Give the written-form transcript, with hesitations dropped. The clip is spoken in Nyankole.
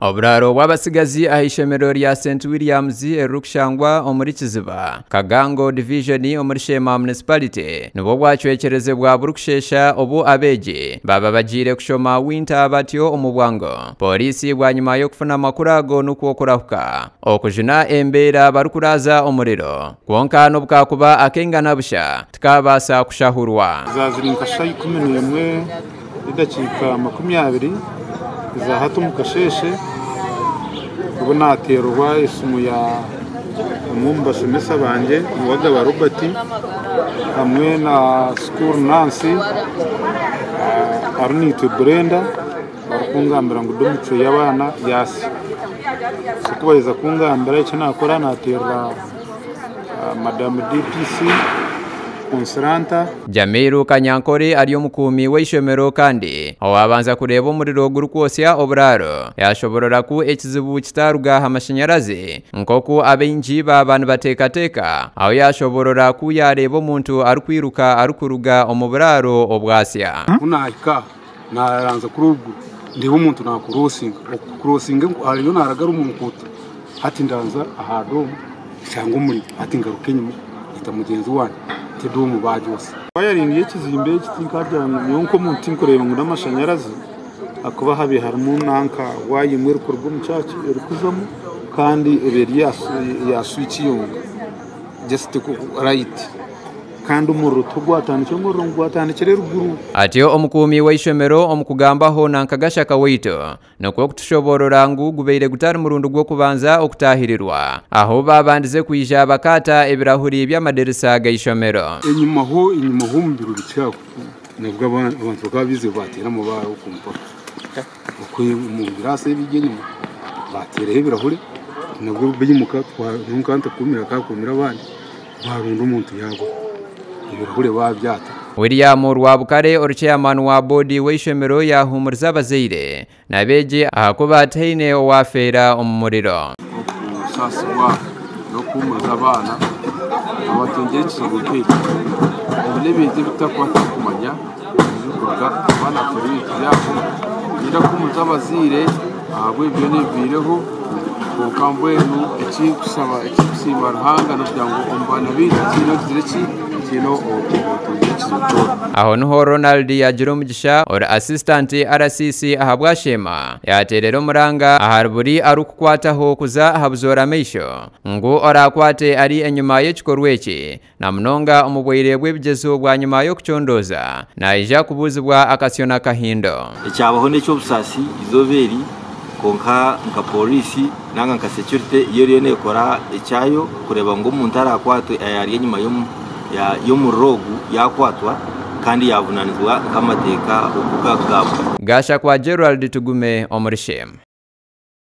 Oburaaro bw'abatsigazi aha ishomero rya St Williams eririkushangwa omuri Kiziba, Kagango Divijoni omuri Sheema Munisipalite nibwo bwacwekyerezibwa burikusheesha obu abeegi baaba bagiire kushoma winta batyo omu bwangu. Pooriisi bwanyima y'okufuna amakuru ago nikwo kurahuka okujuna embeera barikuraaza omuriro kwonka n'obu kaakuba ak'engana busha tikabaasa kushahurwa. Zaaza ziri nka shaaha 11 n'edakiika 20 eza hati omu kasheeshe obu naateerwa esimu ya omwe omu bashomesa bangye Nuwagaba Robert hamwe na school nurse Arinaitwe Brenda barikungambira ngu dormitory y'abaana yaasya. So ku baheza kungambira eki naakora naateerera Madamu DPC Consolanta. Jamiru Kanyankore ari omukuumi w'eishomero kandi owaabanza kureeba omuriro gurikwotsya oburaaro yaashoborora ku ekizibu kitaaruga aha mashanyarazi nk'oku abaingi baaba nibateekateeka ahu yaashoborora ku yaareeba omuntu arikwiruka arikuruga omu buraaro obwasya. Ku naahika naaranzya kuri oruguru ndeeba omuntu naakuroosinga, okukuroosinga ariyo naaragara omu nkuuto hati ndanza aha doomu nshanga omuriro hati ngaruka enyima nyeta mugyenzi wangye nti edoomu baagyotsya. Wayaringi y'ekizimbe eki tinkagira ngu nyowe nk'omuntu tinkureeba ngu n'amashanyarazi ahakuba habaire harimu nanka waaya emwe erikuruga omu church erikuzamu kandi eba eri eya switch yonka just light. Kandi omuriro tigwatandikire omuriro ngu gwatandikire eruguru. Atyo omukuumi w'eishomero omu kugambaho na Nkagashaka waitu nikwo kutushoboorora ngu gubaire gutari murundi gw'okubanza okutaahirirwa ahu baabandize kwija bakaata ebirahuri by'amadirisa g'eishomero. Enyimaho enyimaho omu biro bikye aho nabwo abantu bakaba baizire baateera amabaare okwo mpaka okwo omu biraasa ebiri enyima baateeraho ebirahure nabwo baimuka nyowe nkaba ntakuumire hakaba hakuumire abandi. Baaronda omuntu yaagwa, ebirahure baabyata. William Rwabukare ori chairman wa boodi w'eishomero yaahuumuriza abazaire n'abeegi ahakuba tihaine owaafeera omu muriro. Okusaasibwa n'okuhuumuriza abaana abatungire ekizibu nk'eki. Ebi n'ebintu ebi tutakuba turikumanya ebirikuruga abaana kufeerwa ebintu byabo. Niinyenda kuhuumuriza abazaire ahabw'ebi byona ebibaireho. Kwonka mbwenu ekinkusaba ekinkusiima Ruhanga n'okugira ngu omu baana baitu tihaine ogizire ki tihaine otungire ekizibu kyona. Aho niho Ronald yaagira omugisha ori Assistant RCC ahabwa Sheema yaateerera omuranga ahari buri arikukwataho kuza aha buzoora maisho ngu oraakwate ari enyima y'ekikorwa eki na munonga omu bwaire bw'ebigyezo bwanyima y'okucondooza naija kubuuzibwa akasyo n'akahindo. Ekyabaho n'eky'obusaasi eizooba eri kwonka nka pooriisi nanga nka security yo eriyo neekora ekyayo kureeba ngu omuntu araakwatwe ari enyima y'omuriro ogu yaakwatwa kandi yaavunaanizibwa nk'amateeka oku gakugamba. Gashakwa Gerald Tugume omuri Sheema.